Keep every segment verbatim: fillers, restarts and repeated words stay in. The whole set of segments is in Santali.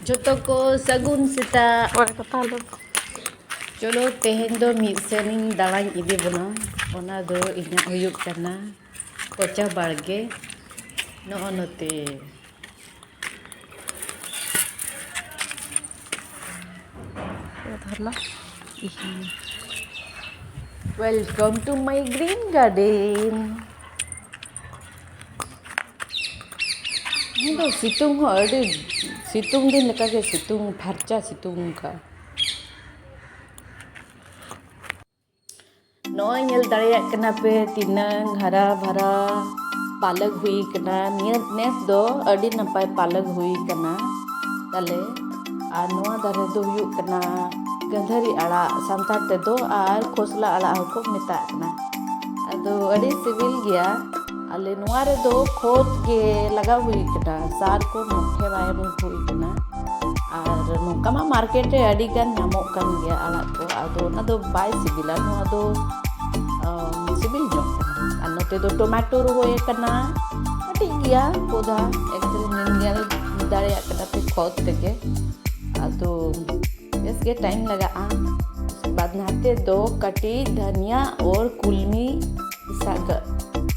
ᱡᱚᱛᱚ ᱠᱚ ᱥᱟᱹᱜᱩᱱ ᱥᱮᱛᱟᱜ᱾ ᱚᱸᱰᱮ ᱠᱚ ᱛᱟᱦᱚᱞᱮ᱾ ᱪᱚᱞᱚ, ᱛᱮᱦᱮᱧ ᱫᱚ ᱢᱤᱫ ᱥᱮᱱ ᱤᱧ ᱫᱟᱬᱟᱧ ᱤᱫᱤ ᱵᱚᱱᱟ᱾ ᱚᱱᱟ ᱫᱚ ᱤᱧᱟᱹᱜ ᱦᱩᱭᱩᱜ ᱠᱟᱱᱟ ᱠᱚᱪᱟ ᱵᱟᱲᱜᱮ᱾ ᱱᱚᱜᱼᱚ ᱱᱚᱛᱮ᱾ ᱫᱷᱚᱨᱱᱟ᱾ Welcome to my green garden. ᱤᱧ ᱫᱚ ᱥᱤᱛᱩᱝ ᱦᱚᱸ ᱟᱹᱰᱤ, ᱥᱤᱛᱩᱝ ᱫᱤᱱ ᱞᱮᱠᱟᱜᱮ ᱥᱤᱛᱩᱝ, ᱯᱷᱟᱨᱪᱟ ᱥᱤᱛᱩᱝ ᱠᱟ᱾ ᱱᱚᱜᱼᱚᱭ ᱧᱮᱞ ᱫᱟᱲᱮᱭᱟᱜ ᱠᱟᱱᱟ ᱯᱮ ᱛᱤᱱᱟᱹᱝ ᱦᱟᱨᱟ ᱵᱷᱟᱨᱟ ᱯᱟᱞᱚᱠ ᱦᱩᱭ ᱠᱟᱱᱟ᱾ ᱱᱤᱭᱟᱹ ᱱᱮᱥ ᱫᱚ ᱟᱹᱰᱤ ᱱᱟᱯᱟᱭ ᱯᱟᱞᱚᱠ ᱦᱩᱭ ᱠᱟᱱᱟ ᱛᱟᱞᱮ᱾ ᱟᱨ ᱱᱚᱣᱟ ᱫᱟᱨᱮ ᱫᱚ ᱦᱩᱭᱩᱜ ᱠᱟᱱᱟ ᱜᱟᱹᱫᱷᱟᱹᱨᱤ ᱟᱲᱟᱜ ᱥᱟᱱᱛᱟᱲ ᱛᱮᱫᱚ, ᱟᱨ ᱠᱷᱚᱥᱞᱟ ᱟᱲᱟᱜ ᱦᱚᱸᱠᱚ ᱢᱮᱛᱟᱜ ᱠᱟᱱᱟ᱾ ᱟᱫᱚ ᱟᱹᱰᱤ ᱥᱤᱵᱤᱞ ᱜᱮᱭᱟ᱾ ᱟᱞᱮ ᱱᱚᱣᱟ ᱨᱮᱫᱚ ᱠᱷᱚᱛ ᱜᱮ ᱞᱟᱜᱟᱣ ᱦᱩᱭ ᱠᱟᱱᱟ, ᱥᱟᱨ ᱠᱚ ᱢᱚᱴᱷᱮ ᱵᱟᱭ ᱮᱢ ᱦᱩᱭ ᱠᱟᱱᱟ᱾ ᱟᱨ ᱱᱚᱝᱠᱟ ᱢᱟ ᱢᱟᱨᱠᱮᱴ ᱨᱮ ᱟᱹᱰᱤ ᱜᱟᱱ ᱧᱟᱢᱚᱜ ᱠᱟᱱ ᱜᱮᱭᱟ ᱟᱲᱟᱜ ᱠᱚ, ᱟᱫᱚ ᱚᱱᱟ ᱫᱚ ᱵᱟᱭ ᱥᱤᱵᱤᱞᱟ, ᱱᱚᱣᱟ ᱫᱚ ᱟᱢ, ᱥᱤᱵᱤᱞ ᱧᱚᱜ ᱠᱟᱱᱟ᱾ ᱟᱨ ᱱᱚᱛᱮ ᱫᱚ ᱴᱚᱢᱮᱴᱳ ᱨᱚᱦᱚᱭ ᱟᱠᱟᱱᱟ, ᱠᱟᱹᱴᱤᱡ ᱜᱮᱭᱟ ᱯᱚᱫᱟ, ᱮᱠᱪᱩᱭᱮᱞᱤ ᱧᱮᱞ ᱫᱟᱲᱮᱭᱟᱜ ᱠᱟᱱᱟ ᱯᱮ ᱠᱷᱚᱛ ᱛᱮᱜᱮ᱾ ᱟᱫᱚ ᱵᱮᱥ ᱜᱮ ᱴᱟᱭᱤᱢ ᱞᱟᱜᱟᱜᱼᱟ᱾ ᱩᱥᱠᱮ ᱵᱟᱫ ᱱᱟᱛᱮ ᱫᱚ ᱠᱟᱹᱴᱤᱡ ᱫᱷᱟᱱᱤᱭᱟ ᱚᱨ ᱠᱩᱞᱢᱤ ᱥᱟᱜ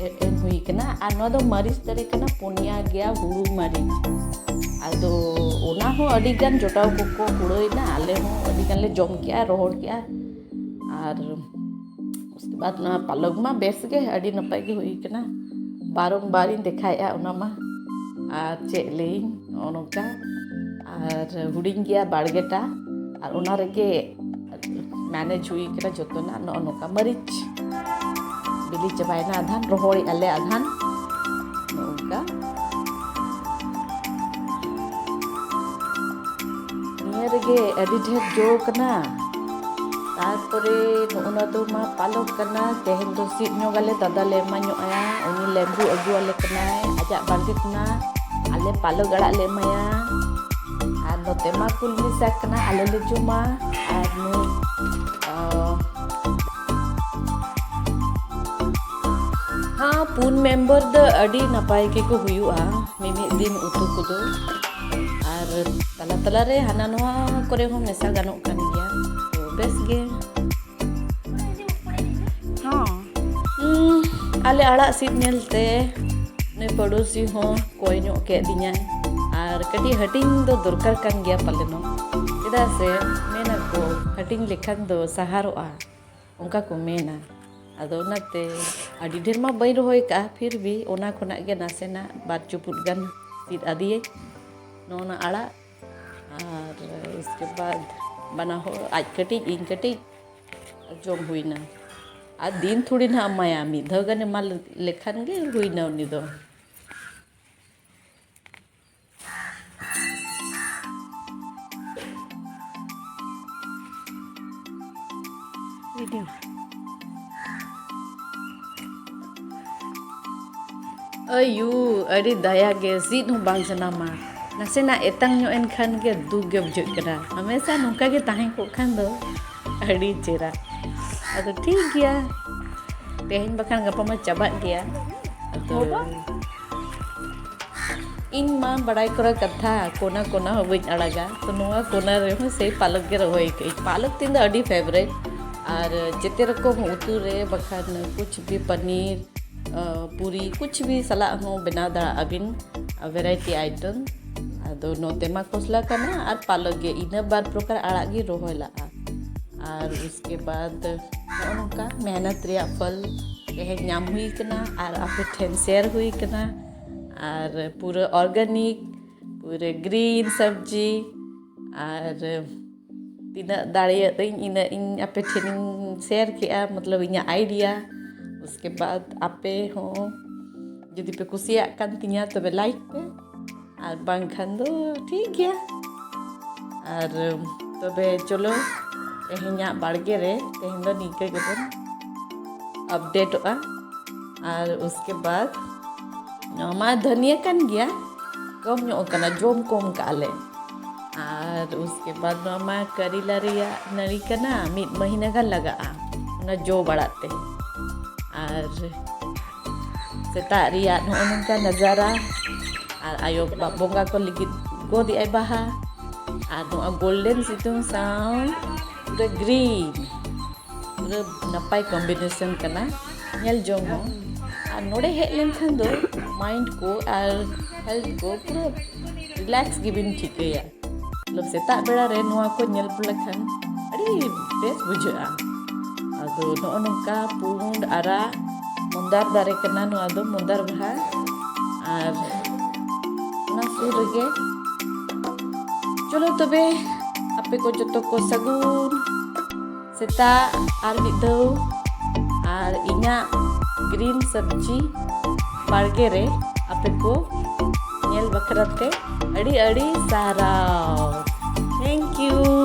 ᱮ-, ᱮᱢ ᱦᱩᱭ ᱠᱟᱱᱟ᱾ ᱟᱨ ᱱᱚᱣᱟ ᱫᱚ ᱢᱟᱹᱨᱤᱪ ᱫᱟᱨᱮ ᱠᱟᱱᱟ, ᱯᱩᱱᱭᱟ ᱜᱮᱭᱟ ᱦᱩᱲᱩ ᱢᱟᱹᱨᱤᱪ᱾ ᱟᱫᱚ ᱚᱱᱟ ᱦᱚᱸ ᱟᱹᱰᱤ ᱜᱟᱱ ᱡᱚᱴᱟᱣ ᱠᱚᱠᱚ ᱠᱩᱲᱟᱹᱭᱮᱱᱟ, ᱟᱞᱮ ᱦᱚᱸ ᱟᱹᱰᱤ ᱜᱟᱱ ᱞᱮ ᱡᱚᱢ ᱠᱮᱜᱼᱟ, ᱨᱚᱦᱚᱲ ᱠᱮᱜᱼᱟ᱾ ᱟᱨ ᱩᱥᱠᱮ ᱵᱟᱫ ᱱᱚᱣᱟ ᱯᱟᱞᱚᱠ ᱢᱟ ᱵᱮᱥ ᱜᱮ, ᱟᱹᱰᱤ ᱱᱟᱯᱟᱭ ᱜᱮ ᱦᱩᱭ ᱠᱟᱱᱟ, ᱵᱟᱨᱚᱢᱵᱟᱨᱤᱧ ᱫᱮᱠᱷᱟᱭᱮᱜᱼᱟ ᱚᱱᱟ ᱢᱟ᱾ ᱟᱨ ᱪᱮᱫ ᱞᱟᱹᱭᱟᱹᱧ, ᱱᱚᱜᱼᱚ ᱱᱚᱝᱠᱟ᱾ ᱟᱨ ᱦᱩᱰᱤᱧ ᱜᱮᱭᱟ ᱵᱟᱲᱜᱮᱴᱟ, ᱟᱨ ᱚᱱᱟ ᱨᱮᱜᱮ ᱢᱮᱱᱮᱡᱽ ᱦᱩᱭ ᱠᱟᱱᱟ ᱡᱚᱛᱚᱱᱟᱜ᱾ ᱱᱚᱜᱼᱚ ᱱᱚᱝᱠᱟ ᱢᱟᱹᱨᱤᱪ ᱵᱤᱞᱤ ᱪᱟᱵᱟᱭᱮᱱᱟ, ᱟᱫᱷᱟᱱ ᱨᱚᱦᱚᱲᱮᱜᱼᱟ ᱞᱮ, ᱟᱫᱷᱟᱱ ᱱᱚᱜᱼᱚ ᱱᱚᱝᱠᱟ᱾ ᱱᱤᱭᱟᱹ ᱨᱮᱜᱮ ᱟᱹᱰᱤ ᱰᱷᱮᱨ ᱡᱚ ᱠᱟᱱᱟ᱾ ᱛᱟᱨᱯᱚᱨᱮ ᱱᱚᱜᱼᱚ ᱱᱚᱣᱟ ᱫᱚ ᱢᱟ ᱯᱟᱞᱚᱠ ᱠᱟᱱᱟ, ᱛᱮᱦᱮᱧ ᱫᱚ ᱥᱤᱫ ᱧᱚᱜ ᱟᱞᱮ, ᱫᱟᱫᱟ ᱞᱮ ᱮᱢᱟ ᱧᱚᱜ ᱟᱭᱟ, ᱩᱱᱤ ᱞᱮᱵᱩ ᱟᱹᱜᱩ ᱟᱞᱮ ᱠᱟᱱᱟᱭ ᱟᱡᱟᱜ ᱵᱟᱲᱜᱮ ᱠᱷᱚᱱᱟᱜ᱾ ᱟᱞᱮ ᱯᱟᱞᱚᱠ ᱟᱲᱟᱜ ᱞᱮ ᱮᱢᱟᱭᱟ᱾ ᱟᱨ ᱱᱚᱛᱮ ᱢᱟ ᱠᱩᱞᱢᱤ ᱥᱟᱠ ᱠᱟᱱᱟ, ᱟᱞᱮ ᱞᱮ ᱡᱚᱢᱟ᱾ ᱟᱨ ᱱᱩᱭ, ᱚ, ᱦᱮᱸ, ᱯᱩᱱ ᱢᱮᱢᱵᱟᱨ ᱫᱚ ᱟᱹᱰᱤ ᱱᱟᱯᱟᱭ ᱜᱮᱠᱚ ᱦᱩᱭᱩᱜᱼᱟ ᱢᱤᱢᱤᱫ ᱫᱤᱱ ᱩᱛᱩ ᱠᱚᱫᱚ᱾ ᱟᱨ ᱛᱟᱞᱟ ᱛᱟᱞᱟ ᱨᱮ ᱦᱟᱱᱟ ᱱᱚᱣᱟ ᱠᱚᱨᱮ ᱦᱚᱸ ᱢᱮᱥᱟ ᱜᱟᱱᱚᱜ ᱠᱟᱱ ᱜᱮᱭᱟ᱾ ᱛᱚ ᱵᱮᱥ ᱜᱮ᱾ ᱦᱚᱸ᱾ ᱦᱩᱸ, ᱟᱞᱮ ᱟᱲᱟᱜ ᱥᱤᱫ ᱧᱮᱞᱛᱮ ᱱᱩᱭ ᱯᱟᱹᱲᱳᱥᱤ ᱦᱚᱸ ᱠᱚᱭ ᱧᱚᱜ ᱠᱮᱫ ᱫᱤᱧᱟᱭ᱾ ᱟᱨ ᱠᱟᱹᱴᱤᱡ ᱦᱟᱹᱴᱤᱧ ᱫᱚ ᱫᱚᱨᱠᱟᱨ ᱠᱟᱱ ᱜᱮᱭᱟ ᱯᱟᱞᱮᱱᱚᱜ, ᱪᱮᱫᱟᱜ ᱥᱮ ᱢᱮᱱᱟᱠᱚ ᱦᱟᱹᱴᱤᱧ ᱞᱮᱠᱷᱟᱱ ᱫᱚ ᱥᱟᱦᱟᱨᱚᱜᱼᱟ, ᱚᱱᱠᱟ ᱠᱚ ᱢᱮᱱᱟ᱾ ᱟᱫᱚ ᱚᱱᱟᱛᱮ ᱟᱹᱰᱤ ᱰᱷᱮᱨ ᱢᱟ ᱵᱟᱹᱧ ᱨᱚᱦᱚᱭ ᱠᱟᱜᱼᱟ, ᱯᱷᱤᱨ ᱵᱷᱤ ᱚᱱᱟ ᱠᱷᱚᱱᱟᱜ ᱜᱮ ᱱᱟᱥᱮᱱᱟᱜ ᱵᱟᱨ ᱪᱩᱯᱩᱫ ᱜᱟᱱ ᱥᱤᱫ ᱟᱫᱮᱭᱟᱹᱧ ᱱᱚᱜᱼᱚ ᱱᱟ ᱟᱲᱟᱜ᱾ ᱟᱨ ᱩᱥᱠᱮ ᱵᱟᱫ ᱵᱟᱱᱟ ᱦᱚᱲ, ᱟᱡ ᱠᱟᱹᱴᱤᱡ ᱤᱧ ᱠᱟᱹᱴᱤᱡ, ᱡᱚᱢ ᱦᱩᱭᱱᱟ᱾ ᱟᱨ ᱫᱤᱱ ᱛᱷᱩᱲᱤ ᱱᱟᱦᱟᱜ ᱮᱢᱟᱭᱟ, ᱢᱤᱫ ᱫᱷᱟᱣ ᱜᱟᱱ ᱮᱢᱟ ᱞᱮᱠᱷᱟᱱ ᱜᱮ ᱦᱩᱭᱱᱟ ᱩᱱᱤ ᱫᱚ᱾ ᱟᱭᱩ, ᱟᱹᱰᱤ ᱫᱟᱭᱟ ᱜᱮ, ᱥᱤᱫ ᱦᱚᱸ ᱵᱟᱝ ᱥᱟᱱᱟᱢᱟ᱾ ᱱᱟᱥᱮᱱᱟᱜ ᱮᱛᱟᱝ ᱧᱚᱜ ᱮᱱ ᱠᱷᱟᱱ ᱜᱮ ᱫᱩᱠ ᱜᱮ ᱵᱩᱡᱷᱟᱹᱜ ᱠᱟᱱᱟ᱾ ᱦᱟᱢᱮᱥᱟ ᱱᱚᱝᱠᱟ ᱜᱮ ᱛᱟᱦᱮᱸ ᱠᱚᱜ ᱠᱷᱟᱱ ᱫᱚ ᱟᱹᱰᱤ ᱪᱮᱦᱨᱟ᱾ ᱟᱫᱚ ᱴᱷᱤᱠ ᱜᱮᱭᱟ, ᱛᱮᱦᱮᱧ ᱵᱟᱠᱷᱟᱱ ᱜᱟᱯᱟ ᱢᱟ ᱪᱟᱵᱟᱜ ᱜᱮᱭᱟ᱾ ᱟᱫᱚ ᱦᱚᱸ ᱵᱟ᱾ ᱤᱧ ᱢᱟ ᱵᱟᱲᱟᱭ ᱠᱚᱨᱟ ᱠᱟᱛᱷᱟ, ᱠᱚᱱᱟ ᱠᱚᱱᱟ ᱦᱚᱸ ᱵᱟᱹᱧ ᱟᱲᱟᱜᱟ᱾ ᱛᱚ ᱱᱚᱣᱟ ᱠᱚᱱᱟ ᱨᱮᱦᱚᱸ ᱥᱮᱭ ᱯᱟᱞᱚᱠ ᱜᱮ ᱨᱚᱦᱚᱭ ᱠᱟᱜᱼᱟᱹᱧ᱾ ᱯᱟᱞᱚᱠ ᱛᱤᱧ ᱫᱚ ᱟᱹᱰᱤ favourite᱾ ᱟᱨ ᱡᱮᱛᱮ ᱨᱚᱠᱚᱢ ᱩᱛᱩ ᱨᱮ ᱵᱟᱠᱷᱟᱱ ᱠᱩᱪ ᱵᱷᱤ ᱯᱟᱱᱤᱨ, ᱟᱸ, ᱯᱩᱨᱤ, ᱠᱩᱪ ᱵᱷᱤ ᱥᱟᱞᱟᱜ ᱦᱚᱸ ᱵᱮᱱᱟᱣ ᱫᱟᱲᱮᱭᱟᱜᱼᱟ ᱵᱤᱱ, ᱟᱸ, variety item᱾ ᱟᱫᱚ ᱱᱚᱛᱮ ᱢᱟ ᱠᱷᱚᱥᱞᱟ ᱠᱟᱱᱟ ᱟᱨ ᱯᱟᱞᱚᱠ ᱜᱮ, ᱤᱱᱟᱹ ᱵᱟᱨ ᱯᱨᱚᱠᱟᱨ ᱟᱲᱟᱜ ᱜᱮ ᱨᱚᱦᱚᱭ ᱞᱟᱜᱼᱟ᱾ ᱟᱨ ᱩᱥᱠᱮ ᱵᱟᱫ ᱱᱚᱜᱼᱚ ᱱᱚᱝᱠᱟ ᱢᱮᱦᱱᱚᱛ ᱨᱮᱭᱟᱜ ᱯᱷᱚᱞ ᱛᱮᱦᱮᱧ ᱧᱟᱢ ᱦᱩᱭ ᱠᱟᱱᱟ ᱟᱨ ᱟᱯᱮ ᱴᱷᱮᱱ share ᱦᱩᱭ ᱠᱟᱱᱟ᱾ ᱟᱨ ᱯᱩᱨᱟᱹ organic, ᱯᱩᱨᱟᱹ green ᱥᱚᱵᱽᱡᱤ, ᱟᱨ ᱛᱤᱱᱟᱹᱜ ᱫᱟᱲᱮᱭᱟᱹᱫᱟᱹᱧ ᱤᱱᱟᱹᱜ ᱤᱧ ᱟᱯᱮ ᱴᱷᱮᱱᱤᱧ share ᱠᱮᱜᱼᱟ, ᱢᱚᱛᱞᱚᱵ ᱤᱧᱟᱹᱜ idea᱾ ᱩᱥᱠᱮ ᱵᱟᱫ ᱟᱯᱮ ᱦᱚᱸ ᱡᱩᱫᱤ ᱯᱮ ᱠᱩᱥᱤᱭᱟᱜ ᱠᱟᱱ ᱛᱤᱧᱟ ᱛᱚᱵᱮ like ᱯᱮ, ᱟᱨ ᱵᱟᱝᱠᱷᱟᱱ ᱫᱚ ᱴᱷᱤᱠ ᱜᱮᱭᱟ᱾ ᱟᱨ ᱛᱚᱵᱮ ᱪᱚᱞᱚ, ᱛᱮᱦᱮᱧᱟᱜ ᱵᱟᱲᱜᱮ ᱨᱮ ᱛᱮᱦᱮᱧ ᱫᱚ ᱱᱤᱝᱠᱟᱹ ᱜᱮᱵᱚᱱ updateᱚᱜᱼᱟ᱾ ᱟᱨ ᱩᱥᱠᱮ ᱵᱟᱫ ᱱᱚᱣᱟ ᱢᱟ ᱫᱷᱟᱹᱱᱤᱭᱟᱹ ᱠᱟᱱ ᱜᱮᱭᱟ, ᱠᱚᱢ ᱧᱚᱜ ᱠᱟᱱᱟ, ᱡᱚᱢ ᱠᱚᱢ ᱠᱟᱜᱼᱟ ᱞᱮ᱾ ᱟᱨ ᱩᱥᱠᱮ ᱵᱟᱫ ᱱᱚᱣᱟ ᱢᱟ ᱠᱟᱨᱤᱞᱟ ᱨᱮᱭᱟᱜ ᱱᱟᱹᱲᱤ ᱠᱟᱱᱟ, ᱢᱤᱫ ᱢᱟᱹᱦᱤᱱᱟᱹ ᱜᱟᱱ ᱞᱟᱜᱟᱜᱼᱟ ᱚᱱᱟ ᱡᱚ ᱵᱟᱲᱟᱜ ᱛᱮ᱾ ᱟᱨ ᱥᱮᱛᱟᱜ ᱨᱮᱭᱟᱜ ᱱᱚᱜᱼᱚ ᱱᱚᱝᱠᱟ ᱱᱟᱡᱟᱨᱟ᱾ ᱟᱨ ᱟᱭᱳ ᱵᱟᱵᱟ ᱵᱚᱸᱜᱟ ᱠᱚ ᱞᱟᱹᱜᱤᱫ ᱜᱚᱫ ᱮᱜᱼᱟᱭ ᱵᱟᱦᱟ᱾ ᱟᱨ ᱱᱚᱣᱟ ᱜᱳᱞᱰᱮᱱ ᱥᱤᱛᱩᱝ ᱥᱟᱶ ᱯᱩᱨᱟᱹ ᱜᱨᱤᱱ, ᱯᱩᱨᱟᱹ ᱱᱟᱯᱟᱭ ᱠᱚᱢᱵᱤᱱᱮᱥᱚᱱ ᱠᱟᱱᱟ, ᱧᱮᱞ ᱡᱚᱝ ᱦᱚᱸ᱾ ᱟᱨ ᱱᱚᱰᱮ ᱦᱮᱡ ᱞᱮᱱᱠᱷᱟᱱ ᱫᱚ ᱢᱟᱭᱤᱱᱰ ᱠᱚ ᱟᱨ ᱦᱮᱞᱛᱷ ᱠᱚ ᱯᱩᱨᱟᱹ ᱨᱤᱞᱮᱠᱥ ᱜᱮᱵᱤᱱ ᱴᱷᱤᱠᱟᱹᱭᱟ᱾ ᱢᱚᱛᱞᱚᱵ, ᱥᱮᱛᱟᱜ ᱵᱮᱲᱟ ᱨᱮ ᱱᱚᱣᱟ ᱠᱚ ᱧᱮᱞ ᱞᱮᱠᱷᱟᱱ ᱟᱹᱰᱤ ᱵᱮᱥ ᱵᱩᱡᱷᱟᱹᱜᱼᱟ᱾ ᱟᱫᱚ ᱱᱚᱜᱼᱚ ᱱᱚᱝᱠᱟ ᱯᱩᱸᱰ ᱟᱨᱟᱜ ᱢᱚᱱᱫᱟᱨ ᱫᱟᱨᱮ ᱠᱟᱱᱟ ᱱᱚᱣᱟ ᱫᱚ, ᱢᱚᱱᱫᱟᱨ ᱵᱟᱦᱟ᱾ ᱟᱨ ᱚᱱᱟ ᱥᱩᱨ ᱨᱮᱜᱮ ᱪᱚᱞᱚ ᱛᱚᱵᱮ, ᱟᱯᱮ ᱠᱚ ᱡᱚᱛᱚ ᱠᱚ ᱥᱟᱹᱜᱩᱱ ᱥᱮᱛᱟᱜ ᱟᱨ ᱢᱤᱫ ᱫᱷᱟᱣ᱾ ᱟᱨ ᱤᱧᱟᱹᱜ ᱜᱨᱤᱱ ᱥᱚᱵᱽᱡᱤ ᱵᱟᱲᱜᱮ ᱨᱮ ᱟᱯᱮ ᱠᱚ ᱧᱮᱞ ᱵᱟᱠᱷᱨᱟ ᱛᱮ ᱟᱹᱰᱤ ᱟᱹᱰᱤ ᱥᱟᱨᱦᱟᱣ᱾ Thank you.